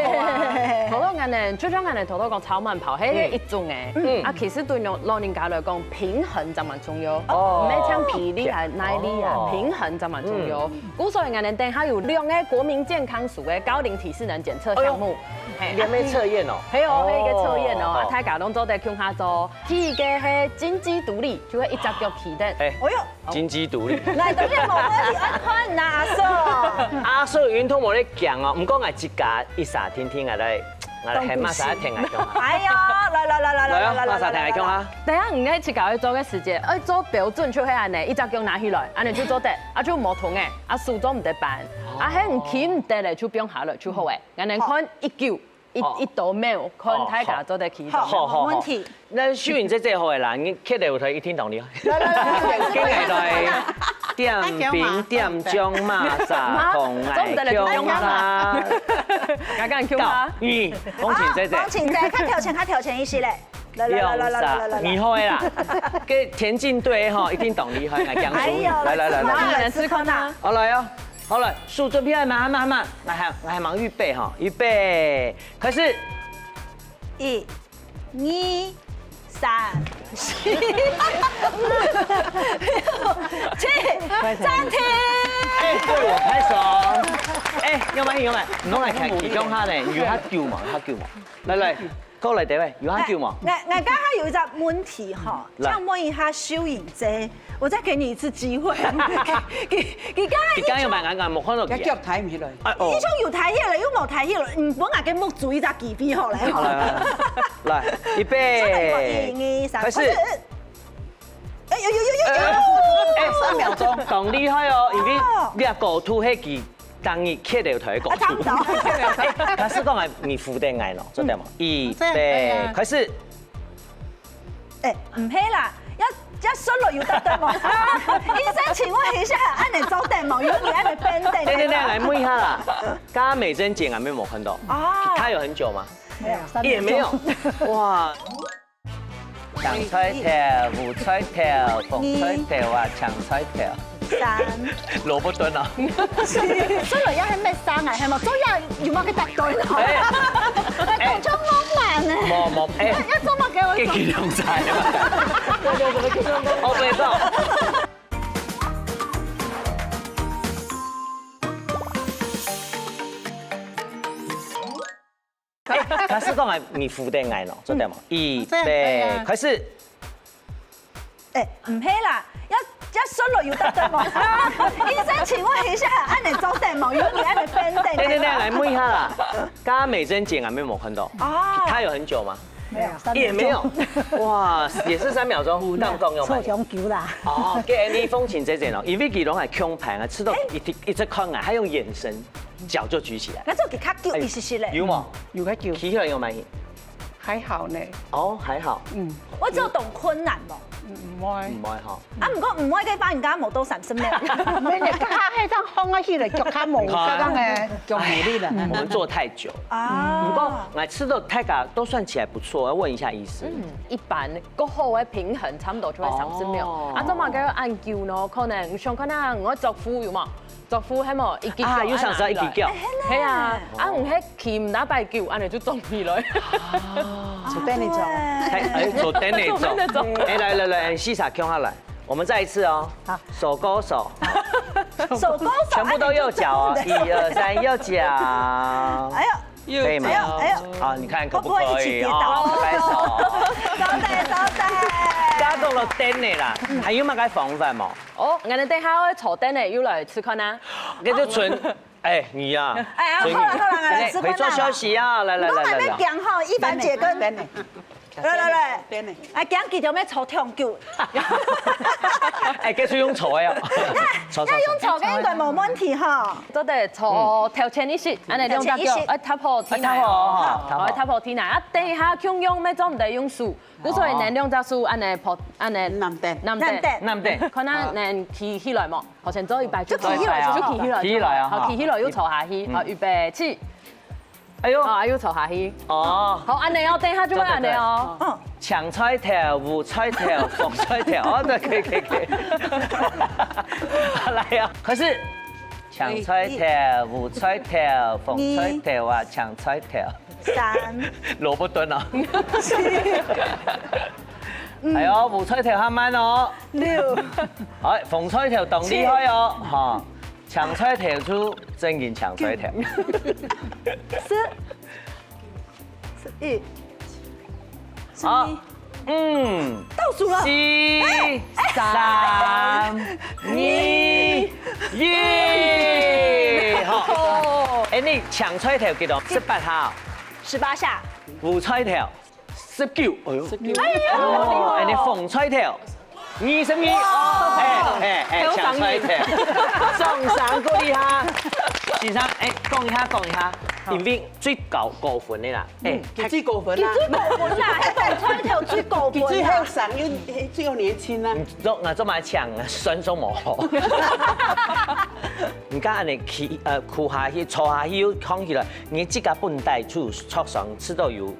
好啊。頭先恁樣，就像恁樣頭頭講超慢跑，係一種个。嗯。啊，其實對老，老人家來講，平衡正蠻重要。哦。毋係像體力啊、耐力啊，哦。平衡正蠻重要。嗯。故所恁樣，等下有兩个國民健康署个高齡體適能檢測項目。哎喲，嘿，你還沒測驗哦？係哦，係一个測驗哦，哦。啊，大家攏做得共下做。第一个係金雞獨立，就係一隻腳企等。哎。哎喲。 金雞獨立。𠊎當然無問題，愛看哪所。阿叔運動無咧講哦，毋過𠊎自家一下聽聽，𠊎來，𠊎來喊馬上聽𠊎講下。哎喲，來來來來來來來來，馬上聽𠊎講下。等下你愛自家愛做个時節，愛做標準就係恁樣，一隻腳拿起來，恁樣就做得，啊就無動个，啊手做毋得扳，啊係你企毋得咧，就放下來就好誒。恁樣看一九 一，哦。一到秒，看大家做得企到。好，好，好，無問題。該秀英姐姐好个啦，你徛樓梯一定當厲害。來，來，來，來，來，來。點兵點將馬殺同𠊎共下。敢敢共下？到，你，風琴姐姐。啊，風琴姐，較挑戰，較挑戰一息咧。來，來，來，來，來，來，來，來。你好个啦。該田徑隊吼，一定當厲害，來，講述。哎喲，來，來，來，來。來，試看啊。好，來哦。 好了，手準備好，慢慢慢慢，來，還，還忙預備哈，預備，開始。一、二、三、四、五、六、七，暫停。哎，對，我拍手。哎，要不然，要不然，你弄來看，其中下呢，你有較久嘛，有較久嘛。來來， 過來，這位，有較久無？𠊎，𠊎，𠊎剛剛有一隻問題哈，來。想問一下秀英姐，我再給你一次機會。佢，佢，佢剛剛，佢剛剛有問𠊎，𠊎無看到佢。佢腳抬毋起來。哎，哦。佢想有抬起來，又無抬起來，你分𠊎个目珠一隻機會好了。好，來，來，來，來，預備，一、二、三，開始。開始。 哎，有，有，有，有，有。哎，三秒鐘。當厲害哦，因為哦。你个高度係佢當日徛樓梯个高度。啊，差不多。哎，假使講啊，你扶得𠊎咯，做得無？嗯。預備，這樣可以啊。開始。哎，毋係啦，愛，愛順落有得對無？醫生，請問一下，恁樣做得無？有你恁樣變等。等等等，來問一下啦，剛剛美珍姐，𠊎沒有看到。哦。她有很久嗎？沒有，三秒鐘。也沒有。哇。 搶菜頭，烏菜頭，紅菜頭啊，搶菜頭。三。蘿蔔墩啊。所以也係滅生啊，係無？所以也有麼个答對咯？哎，哎，講就浪漫呢。無，無，哎，要做麼个我做？給佢兩菜嘛。對，對，對，對，對。哦，不知道。哎，假使講啊，你扶得𠊎咯，做得無？預備，開始。哎，毋係啦，愛，愛順落有得對無？醫生，請問一下，恁樣做得無？有你恁樣變等。等等等，來問一下啦，剛剛美珍姐，𠊎沒有看到。哦。她有很久嗎？沒有，三秒鐘。也沒有。哇，也是三秒鐘，但講用蠻久啦。哦，給你風琴姐姐咯，因為佢攏係共排啊，試著一直，一直看啊，還用眼神。 腳就舉起來。該做佢較久一息息咧。有無？有較久。企起來有無？還好呢。哦，還好。嗯。我做當困難無？嗯，毋會。毋會吼。啊，毋過毋會个話，人家無到三十秒。毋係，你較，較，該張放下去咧，腳較無，你看啊。剛剛呢，腳無力了。哎，我們做太久。啊。不過，來試著大家都算起來不錯，要問一下醫師。嗯，一般較好个平衡差不多就係三十秒。哦。啊，做麼个恁久呢？可能想看下，𠊎做副有無？ 做副係無？一支腳啊，有常常一支腳。哎，係啊，啊，毋係企毋打擺久，恁樣就腫起來。做得你做。哎，哎，做得你做。做得你做。哎，來來來，四儕共下來，我們再一次哦。好。手勾手。手勾手，全部都右腳哦，哎，你就真的。一二三，右腳。哎喲。 可以嗎？哎喲，哎喲。好，你看可不可以？會不會一起跌倒？哦，拍手。招待，招待。加坐到凳仔啦，還有麼个方法無？哦，𠊎等等下愛坐凳仔，又來試看啊。該就純，哎，你啊，哎呀，純你好了好了，來試看啊。可以做休息啊，來來來來來。講吼，一凡姐跟，來來來，哎，講幾條咩坐挺久。哎，該是用坐的哦。坐坐坐。要用坐个應該無問題哈。做得坐頭前一息，恁樣兩隻腳，哎，踏好地泥哦，哎，踏好地泥。啊，等一下共樣咩做毋得用手。 故所以呢，兩隻手恁樣抱，恁樣攬等，攬等，攬等，看下能企起來無？好，先做一擺，就企起來就好，就企起來，企起來啊，好，企起來又坐下去，好，預備起，哎喲，啊，又坐下去，哦，好，恁樣哦，等一下就會恁樣哦，嗯，青菜頭、烏菜頭、紅菜頭，哦，對，可以可以可以，來啊，開始，青菜頭、烏菜頭、紅菜頭啊，青菜頭。 三、蘿蔔墩啊。四、哎喲，烏菜頭較慢哦。六、哎，紅菜頭當厲害哦，哈，青菜頭就正經青菜頭。十、十一、十二。好， 嗯，倒數了。四、三、二、一，好。哦，哎，你青菜頭幾多？十八下。十八下。烏菜頭，十九。哎喲，十九。哎喲，哦，哎，你紅菜頭，二十二。哦，哎哎哎，青菜頭，掌聲鼓勵哈。先生，哎，講一下，講一下，因為最高高分的啦，哎， 佢最高分啊！佢最高分啦，佢紅菜頭最高分啦。佢最後生又，最後年輕啊！你做，𠊎做麼个搶啊？算數無好。你看恁樣企，呃，跍下去、坐下去又䟘起來，你自家本底就著傷，試著有，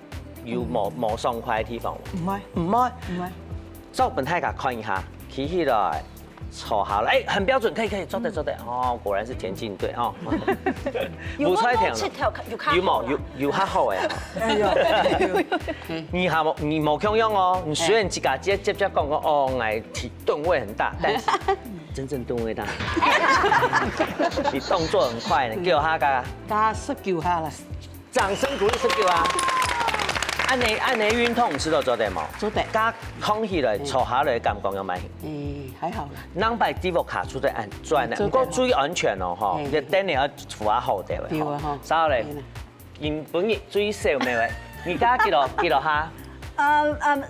有無，無爽快的地方無？毋會，毋會。毋會。做分大家看一下，企起來。 坐好了，哎，很標準，可以可以，做得做得，哦，果然是田徑隊哦。有無？烏菜頭呢？有無？有有較好哎。哎喲，哎喲，你還無你無共樣哦，你雖然自家接接接講講哦，𠊎體噸位很大，但是真正噸位大，你動作很快呢，給我哈嘎。大家十九下了。 掌聲鼓勵十九啊！恁樣恁樣運動試著做得無？做得。加䟘起來、坐下來感覺有無？哎，還好啦。人擺在屋下做得恁轉呢，做得。毋過注意安全哦，吼，哎。你等下愛扶啊好个，對啊，吼。啥咧？對啦。因本日最少沒有？你加幾多？幾多下？嗯嗯，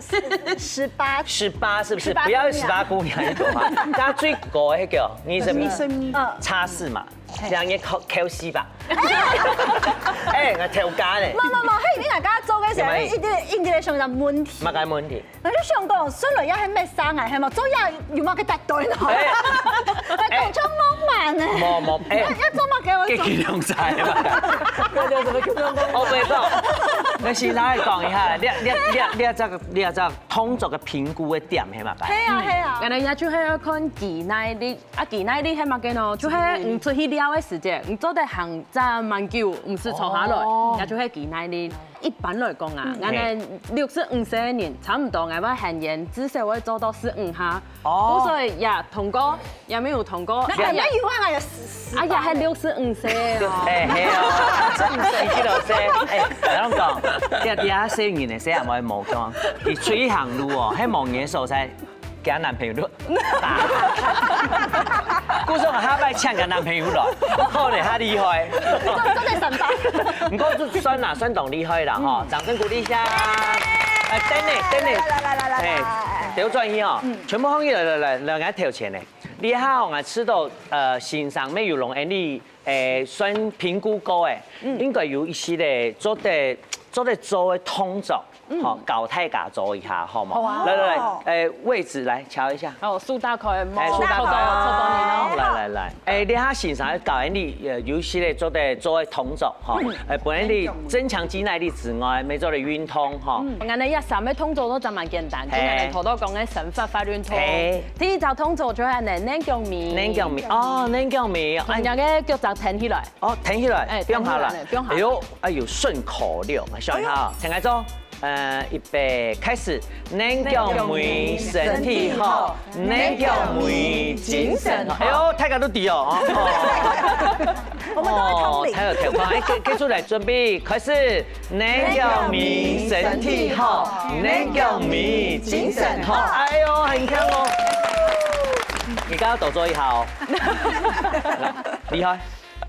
十八。十八是不是？十八姑娘。不要十八姑娘一朵花，加最高的那個，二十二。二十二。嗯。差四嘛。 這樣也扣扣死吧。哎，𠊎頭家呢？無無無，嘿，你大家做个時候，一定一定會想到問題。麼个問題？𠊎就想講，順路也係滅生啊，係無？做也有麼个特對呢？哎，講就無慢呢。無無，哎，要做麼个？我做。給量在嘛。對對，怎麼就不用講？哦，不錯。那先來講一下，你你你你這個你這個動作个評估个點係麼个？係啊係啊。原來人家就係要看肌耐力。 啊，肌耐力係麼个呢？就係你出去尞个時節，你做得行站蠻久，毋使坐下來，哦。該就係肌耐力。一般來講啊，嗯。𠊎等六十五歲个人，差毋多𠊎會喊人至少會做到十五下。哦。所以也通過，也沒有通過。那還沒有啊，還有十，啊，也還六十五歲哦。哎，係哦，真係幾多歲？哎，我同你講，這這細人呢，細人妹無講，你出去行路哦，還無人手在。 交男朋友都打。故所下擺請個男朋友來，可能較厲害。做做得三八。毋過就算啦，算當厲害啦吼，掌聲鼓勵一下。哎，等你，等你，來來來來來，哎，調轉去吼，全部放起來來來來，來頭前呢。你下吼，𠊎試著呃先生乜有弄恁樣，誒，算評估過誒，應該有一些个做得做得做个動作。 好，教大家做一下，好無？好啊。來來來，誒，位置來調一下。哦，手打開，哎，手打開，坐到，坐到你哦。來來來，哎，你下先生教你，呃，有一些个做得做个動作，吼，哎，本來你增強肌耐力之外，乜做得運動，吼。嗯，𠊎等這三個動作都真蠻簡單，就係頭頭講个伸發發運動。嘿。第一隻動作就係恁樣，軟腳咪。軟腳咪，哦，軟腳咪，哎。同樣个腳踭挺起來。哦，挺起來，哎，放下來。挺起來，放下來。哎喲，哎喲，順口溜，想一下啊，哎喲。請來做。呃，預備，開始。能夠美，身體好；能夠美，精神好。哎喲，大家都知哦。我們都會通靈。哦，太有條件。哎，跟跟出來，準備，開始。能夠美，身體好；能夠美，精神好。哎喲，很強哦。你剛剛多做一下哦。厲害。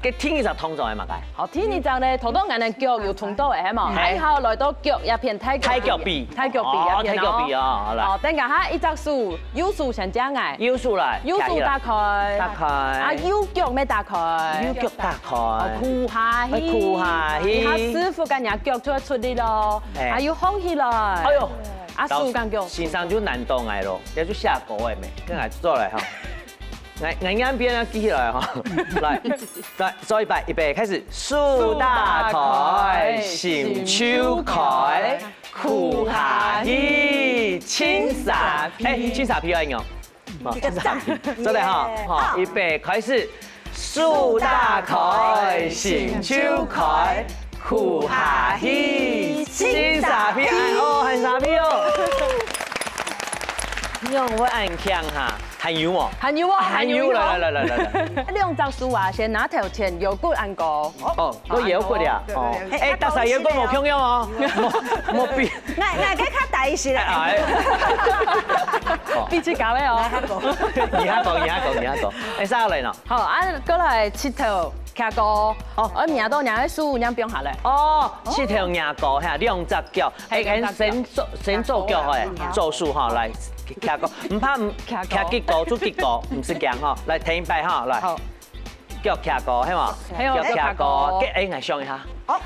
該第二隻動作係麼个？好，第二隻呢，頭到𠊎等腳有動到个，係無？係。還好來到腳這片，大腳，大腳髀。大腳髀這片哦。哦，大腳髀哦，好來。哦，等下哈，一隻手，右手先接𠊎。右手來，右手打開。打開。啊，右腳乜打開。右腳打開。哦，跍下去。哎，跍下去。你下屎朏，該若腳就會出力咯。哎。啊，又放起來。哎喲。啊，手跟腳。先生就難倒𠊎咯，這就下勾个咩，跟𠊎做來哈。 𠊎，𠊎兩片啊，記起來哈。來，來，做一擺，預備，開始。手打開，心就開，跍下去，親沙鼻。哎，親沙鼻愛用。哦，這個讚。做得哈，耶。好，預備，開始。手打開，心就開，跍下去，親沙鼻。哎，哦，很沙鼻哦。你用會恁強哈？ 還有無？還有哦，還有哦。來，來，來，來，來。兩隻手啊，先拿頭前，腰骨恁高。哦，我腰骨呀，哦。哎，哎，大家腰骨無共樣哦，無，無比。𠊎，𠊎个較大一些啦。哎，哎。哦。比自家个哦。你還講，你還講，你還講。哎，下來呢？好，啊，過來膝頭擎高。哦。啊，摸到若个手，仰放下來。哦，膝頭擎高，哈，兩隻腳。 哎，兩隻腳。先做，先做腳，哎，做手哈，來，擎高，毋怕，擎高。擎幾高就幾高，毋使驚哈。來，第一擺哈，來。好。腳擎高，係無？係哦，腳擎高。腳擎高。哎，𠊎想一下。好。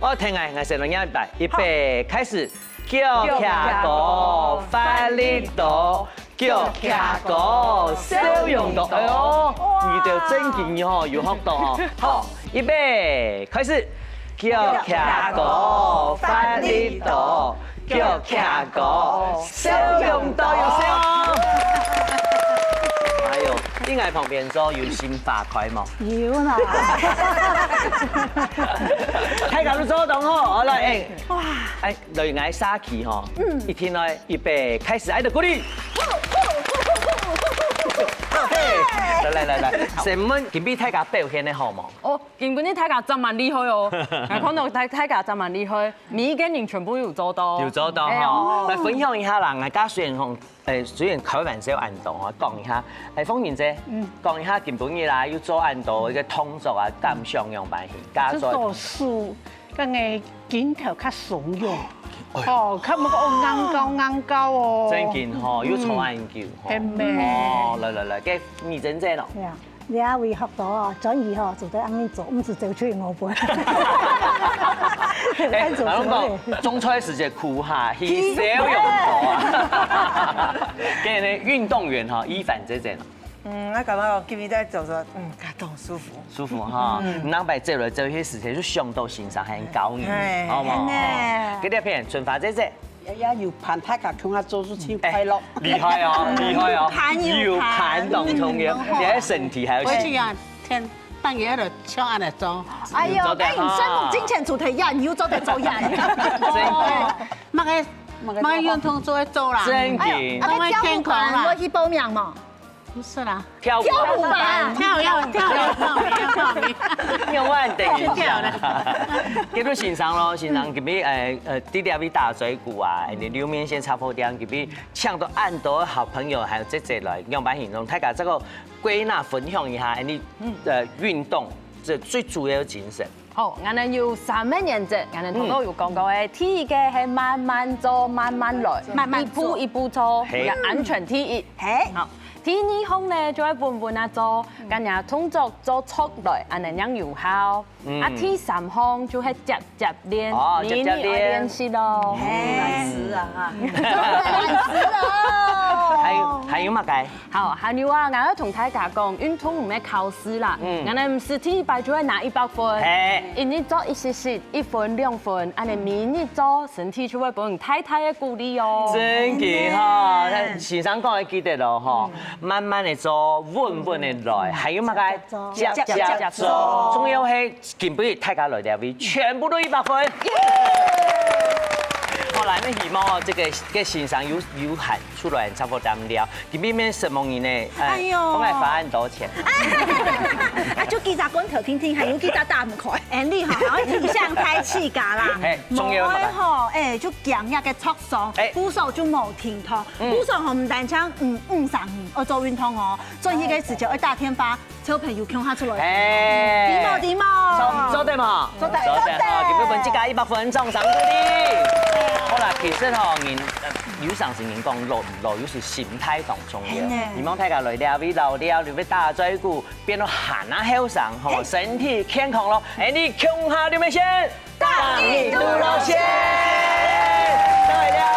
我聽𠊎，𠊎先來念一擺，預備，開始。腳擎高，發力多，腳擎高，笑容多。哎喲，哇。你兜正經吼，有學到吼。好，預備，開始。 腳擎高，發力多，腳擎高，笑容多，有笑。哎喲，你𠊎旁邊坐有心花開無？有啦。大家都做得當好，好來，哎，哇。哎，來，𠊎下去吼，嗯。一定愛預備，開始，愛的鼓勵。嘿，來來來來，先問今晡日大家表現得好無？哦， 今晡日大家真蠻厲害哦！𠊎看到大，大家真蠻厲害，每一個人全部有做到。有做到哈。哎喲。來分享一下啦，𠊎家雖然吼，誒，雖然開玩笑恁多吼，講一下，誒，鳳玲姐，嗯。講一下今晡日啦，又做恁多一個動作啊，感想樣般形，加做。就做事，該個筋頭較鬆軟。哎喲。哦，較無講硬膠硬膠哦。正經吼，又坐恁久吼。嗯。係咩？哦，來來來，該你真正哦。對啊。 你啊，為學到哦，轉去吼，做得恁樣做，毋使走出去外背。哎，恁樣做，好像講，做得。種菜時節苦哈，犧牲用苦啊。跟人運動員哈，一凡姐姐呢？嗯，𠊎感覺今日在走的，嗯，感到舒服。舒服哈，嗯。你兩擺走來走去時節，就想到先生還教你，哎，好無？真的。這條片，春花姐姐。 也，也有伴，大家共下做事情快樂。哎，厲害哦，厲害哦。有伴，有伴。有伴當重要，嗯，你還身體還有心。回去啊，天，半夜了，像恁樣做。哎喲，有做得哈。該你算金錢主題呀，你又做得做呀。真的。哦，麼个，麼个運動做得做啦。真的。哎喲，啊，該跳舞班，我去報名嘛。 毋係啦。跳舞。跳舞吧。跳，跳，跳，跳，跳，跳。你有問題一下。跳了。結果先生咯，先生今日，誒，誒，在這位打嘴鼓啊，你溜麵線雜貨店，今日請到恁多好朋友，還有姐姐來，樣般形容，大家這個歸納分享一下，你，呃，運動這最主要的精神。 好，𠊎等有三個原則，𠊎等頭頭有講過个，嗯。第一個係慢慢做，慢慢來，慢慢做。一步一步做，嘿。愛安全第一。嘿。好，第二項呢，就愛穩穩啊做，嗯。該若動作做出來，恁樣正有效。嗯。啊，第三項就係輒輒練，哦，輒輒練。日日愛練習咯。嘿。懶尸啊，哈。懶尸咯。還有，還有麼个？ 好，還有啊，𠊎愛同大家講，運動毋係考試啦，嗯。𠊎等毋係第一擺就會拿一百分，嘿。一日做一息息，一分兩分，恁樣每日做，身體就會分你大大个鼓勵哦。真个哈，嗯。先生講个記得咯吼，嗯。慢慢的做，穩穩的來，嗯。還有麼个？輒輒做。輒輒做。重要係今晡日大家來這位，全部都一百分。耶！好啦，恁希望這個个先生有有閒出來，差不多聊。今晡日什麼人呢？哎喲我來罰恁多錢。啊，就幾隻罐頭定定，還有幾隻打毋開。Andy吼，還愛提醒大自家啦，嘿重要的嘛無愛吼，哎，就驚遐个著傷哎，扶手就無停動，嗯扶手吼毋單淨嗯嗯上嗯，愛做運動哦，做這個時節愛打電話，招朋友共下出來。哎，知無知無？做做得無？做得做得哈，做得今晡日分自家一百分掌聲鼓勵。好啦，其實吼，人呃有常時人講老毋老，有時心態當重要係呢。希望大家來這位老了，你會打嘴鼓，變到還啊後生，吼，哎身體健康咯。哎，你共下你們先，大力度路線再會了。